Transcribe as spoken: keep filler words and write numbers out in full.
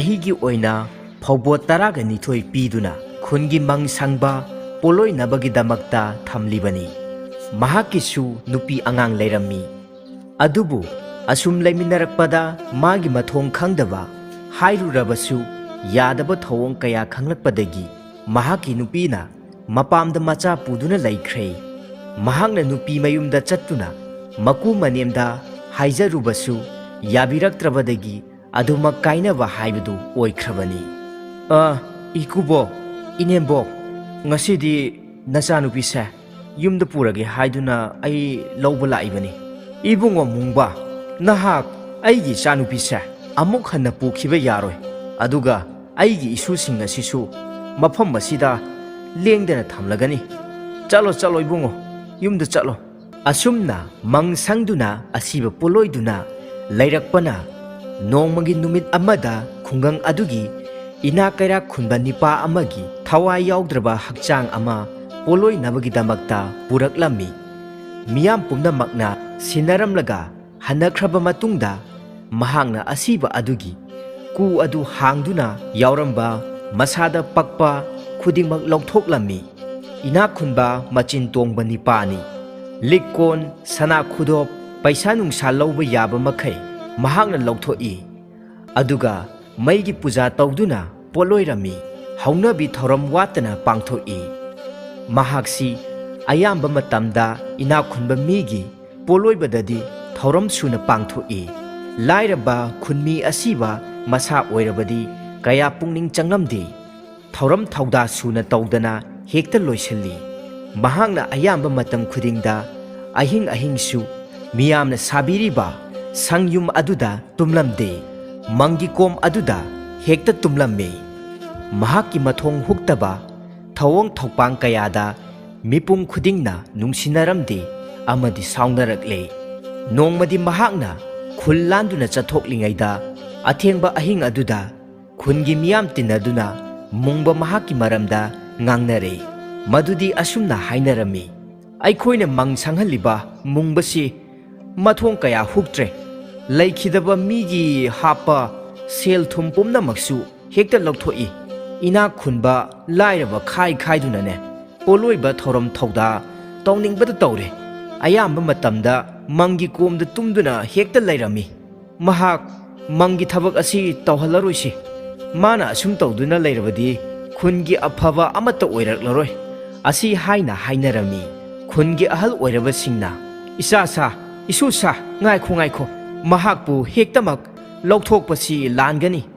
ꯆꯍꯤꯒꯤ ꯑꯣꯏꯅ ꯐꯧꯕꯣꯠ ꯇꯔꯥꯒ ꯅꯤꯊꯣꯏ ꯄꯤꯗꯨꯅ ꯈꯨꯟꯒꯤ ꯃꯪ ꯁꯪꯕ ꯄꯣꯠꯂꯣꯏꯅꯕꯒꯤꯗꯃꯛꯇ ꯊꯝꯂꯤꯕꯅꯤ꯫ ꯃꯍꯥꯛꯀꯤꯁꯨ ꯅꯨꯄꯤ ꯑꯉꯥꯡ ꯂꯩꯔꯝꯃꯤ꯫ ꯑꯗꯨꯕꯨ ꯑꯁꯨꯝ ꯂꯩꯃꯤꯟꯅꯔꯛꯄꯗ ꯃꯥꯒꯤ ꯃꯊꯣꯡ ꯈꯪꯗꯕ, ꯍꯥꯏꯔꯨꯔꯕꯁꯨ ꯌꯥꯗꯕ ꯊꯧꯑꯣꯡ ꯀꯌꯥ ꯈꯪꯂꯛꯄꯗꯒꯤ ꯃꯍꯥꯛꯀꯤ ꯅꯨꯄꯤꯅ ꯃꯄꯥꯝꯗ ꯃꯆꯥ ꯄꯨꯗꯨꯅ ꯂꯩꯈ꯭ꯔꯦ꯫ ꯃꯍꯥꯛꯅ ꯅꯨꯄꯤ ꯃꯌꯨꯝꯗ ꯆꯠꯇꯨꯅ ꯃꯀꯨ ꯃꯅꯦꯝꯗ ꯍꯥꯏꯖꯔꯨꯕꯁꯨ ꯌꯥꯕꯤꯔꯛꯇ꯭ꯔꯕꯗꯒꯤ ꯑꯗꯨꯃꯛ ꯀꯥꯏꯅꯕ ꯍꯥꯏꯕꯗꯨ ꯑꯣꯏꯈ꯭ꯔꯕꯅꯤ꯫ "ꯑ, ꯏꯀꯨꯕꯣꯛ, ꯏꯅꯦꯝꯕꯣꯛ, ꯉꯁꯤꯗꯤ ꯅꯆꯥꯅꯨꯄꯤꯁꯦ ꯌꯨꯝꯗ ꯄꯨꯔꯒꯦ ꯍꯥꯏꯗꯨꯅ ꯑꯩ ꯂꯧꯕ ꯂꯥꯛꯏꯕꯅꯤ꯫ ꯏꯕꯨꯡꯉꯣ ꯃꯨꯡꯕ, ꯅꯍꯥꯛ ꯑꯩꯒꯤ ꯏꯆꯥꯅꯨꯄꯤꯁꯦ ꯑꯃꯨꯛ ꯍꯟꯅ ꯄꯨꯈꯤꯕ ꯌꯥꯔꯣꯏ꯫ ꯑꯗꯨꯒ ꯑꯩꯒꯤ ꯏꯁꯨꯁꯤꯡ ꯑꯁꯤꯁꯨ ꯃꯐꯝ ꯑꯁꯤꯗ ꯂꯦꯡꯗꯅ ꯊꯝꯂꯒꯅꯤ꯫ ꯆꯠꯂꯣ, ꯆꯠꯂꯣ ꯏꯕꯨꯡꯉꯣ, ꯌꯨꯝꯗ ꯆꯠꯂꯣ꯫" ꯑꯁꯨꯝꯅ ꯃꯪ ꯁꯪꯗꯨꯅ ꯑꯁꯤꯕ ꯄꯣꯠꯂꯣꯏꯗꯨꯅ ꯂꯩꯔꯛꯄꯅ ꯅꯣꯡꯃꯒꯤ ꯅꯨꯃꯤꯠ ꯑꯃꯗ ꯈꯨꯡꯒꯪ ꯑꯗꯨꯒꯤ ꯏꯅꯥꯛ ꯀꯩꯔꯥꯛ ꯈꯨꯟꯕ ꯅꯤꯄꯥ ꯑꯃꯒꯤ ꯊꯋꯥꯏ ꯌꯥꯎꯗ꯭ꯔꯕ ꯍꯛꯆꯥꯡ ꯑꯃ ꯄꯣꯠꯂꯣꯏꯅꯕꯒꯤꯗꯃꯛꯇ ꯄꯨꯔꯛꯂꯝꯃꯤ꯫ ꯃꯤꯌꯥꯝ ꯄꯨꯝꯅꯃꯛꯅ ꯁꯤꯟꯅꯔꯝꯂꯒ ꯍꯟꯅꯈ꯭ꯔꯕ ꯃꯇꯨꯡꯗ ꯃꯍꯥꯛꯅ ꯑꯁꯤꯕ ꯑꯗꯨꯒꯤ ꯀꯨ ꯑꯗꯨ ꯍꯥꯡꯗꯨꯅ ꯌꯥꯎꯔꯝꯕ ꯃꯁꯥꯗ ꯄꯛꯄ ꯈꯨꯗꯤꯡꯃꯛ ꯂꯧꯊꯣꯛꯂꯝꯃꯤ꯫ ꯏꯅꯥꯛ ꯈꯨꯟꯕ ꯃꯆꯤꯟ ꯇꯣꯡꯕ ꯅꯤꯄꯥꯅꯤ꯫ ꯂꯤꯛ ꯀꯣꯟ, ꯁꯅꯥ ꯈꯨꯗꯣꯞ, ꯄꯩꯁꯥ ꯅꯨꯡꯁꯥ ꯂꯧꯕ ꯌꯥꯕ ꯃꯈꯩ ꯃꯍꯥꯛꯅ ꯂꯧꯊꯣꯛꯏ꯫ ꯑꯗꯨꯒ ꯃꯩꯒꯤ ꯄꯨꯖꯥ ꯇꯧꯗꯨꯅ ꯄꯣꯠꯂꯣꯏꯔꯝꯃꯤ꯫ ꯍꯧꯅꯕꯤ ꯊꯧꯔꯝ ꯋꯥꯠꯇꯅ ꯄꯥꯡꯊꯣꯛꯏ꯫ ꯃꯍꯥꯛꯁꯤ ꯑꯌꯥꯝꯕ ꯃꯇꯝꯗ ꯏꯅꯥꯛ ꯈꯨꯟꯕ ꯃꯤꯒꯤ ꯄꯣꯠꯂꯣꯏꯕꯗꯗꯤ ꯊꯧꯔꯝ ꯁꯨꯅ ꯄꯥꯡꯊꯣꯛꯏ꯫ ꯂꯥꯏꯔꯕ ꯈꯨꯟꯃꯤ ꯑꯁꯤꯕ ꯃꯁꯥ ꯑꯣꯏꯔꯕꯗꯤ ꯀꯌꯥ ꯄꯨꯛꯅꯤꯡ ꯆꯪꯂꯝꯗꯦ꯫ ꯊꯧꯔꯝ ꯊꯧꯗꯥ ꯁꯨꯅ ꯇꯧꯗꯅ ꯍꯦꯛꯇ ꯂꯣꯏꯁꯤꯜꯂꯤ꯫ ꯃꯍꯥꯛꯅ ꯑꯌꯥꯝꯕ ꯃꯇꯝ ꯈꯨꯗꯤꯡꯗ ꯑꯍꯤꯡ ꯑꯍꯤꯡꯁꯨ ꯃꯤꯌꯥꯝꯅ ꯁꯥꯕꯤꯔꯤꯕ ꯁꯪꯌꯨꯝ ꯑꯗꯨꯗ ꯇꯨꯝꯂꯝꯗꯦ꯫ ꯃꯪꯒꯤ ꯀꯣꯝ ꯑꯗꯨꯗ ꯍꯦꯛꯇ ꯇꯨꯝꯂꯝꯃꯤ꯫ ꯃꯍꯥꯛꯀꯤ ꯃꯊꯣꯡ ꯍꯨꯛꯇꯕ ꯊꯧꯑꯣꯡ ꯊꯧꯄꯥꯡ ꯀꯌꯥꯗ ꯃꯤꯄꯨꯝ ꯈꯨꯗꯤꯡꯅ ꯅꯨꯡꯁꯤꯅꯔꯝꯗꯦ ꯑꯃꯗꯤ ꯁꯥꯎꯅꯔꯛꯂꯦ꯫ ꯅꯣꯡꯃꯗꯤ ꯃꯍꯥꯛꯅ ꯈꯨꯜ ꯂꯥꯟꯗꯨꯅ ꯆꯠꯊꯣꯛꯂꯤꯉꯩꯗ ꯑꯊꯦꯡꯕ ꯑꯍꯤꯡ ꯑꯗꯨꯗ ꯈꯨꯟꯒꯤ ꯃꯤꯌꯥꯝ ꯇꯤꯟꯅꯗꯨꯅ ꯃꯨꯡꯕ ꯃꯍꯥꯛꯀꯤ ꯃꯔꯝꯗ ꯉꯥꯡꯅꯔꯦ꯫ ꯃꯗꯨꯗꯤ ꯑꯁꯨꯝꯅ ꯍꯥꯏꯅꯔꯝꯃꯤ, "ꯑꯩꯈꯣꯏꯅ ꯃꯪ ꯁꯪꯍꯜꯂꯤꯕ ꯃꯨꯡꯕꯁꯤ ꯃꯊꯣꯡ ꯀꯌꯥ ꯍꯨꯛꯇ꯭ꯔꯦ꯫ ꯂꯩꯈꯤꯗꯕ ꯃꯤꯒꯤ ꯍꯥꯞꯄ ꯁꯦꯜ ꯊꯨꯝ ꯄꯨꯝꯅꯃꯛꯁꯨ ꯍꯦꯛꯇ ꯂꯧꯊꯣꯛꯏ꯫ ꯏꯅꯥꯛ ꯈꯨꯟꯕ ꯂꯥꯏꯔꯕ ꯈꯥꯏ ꯈꯥꯏꯗꯨꯅꯅꯦ, ꯄꯣꯠꯂꯣꯏꯕ ꯊꯧꯔꯝ ꯊꯧꯗꯥ ꯇꯧꯅꯤꯡꯕꯗ ꯇꯧꯔꯦ꯫ ꯑꯌꯥꯝꯕ ꯃꯇꯝꯗ ꯃꯪꯒꯤ ꯀꯣꯝꯗ ꯇꯨꯝꯗꯨꯅ ꯍꯦꯛꯇ ꯂꯩꯔꯝꯃꯤ꯫ ꯃꯍꯥꯛ ꯃꯪꯒꯤ ꯊꯕꯛ ꯑꯁꯤ ꯇꯧꯍꯜꯂꯔꯣꯏꯁꯤ꯫ ꯃꯥꯅ ꯑꯁꯨꯝ ꯇꯧꯗꯨꯅ ꯂꯩꯔꯕꯗꯤ ꯈꯨꯟꯒꯤ ꯑꯐꯕ ꯑꯃꯠꯇ ꯑꯣꯏꯔꯛꯂꯔꯣꯏ꯫ ꯑꯁꯤ ꯍꯥꯏꯅ ꯍꯥꯏꯅꯔꯝꯃꯤ꯫ ꯈꯨꯟꯒꯤ ꯑꯍꯜ ꯑꯣꯏꯔꯕꯁꯤꯡꯅ, "ꯏꯆꯥ ꯁꯥ, ꯏꯁꯨ ꯁꯥ, ꯉꯥꯏꯈꯣ, ꯉꯥꯏꯈꯣ, ꯃꯍꯥꯛꯄꯨ ꯍꯦꯛꯇꯃꯛ ꯂꯧꯊꯣꯛꯄꯁꯤ ꯂꯥꯟꯒꯅꯤ꯫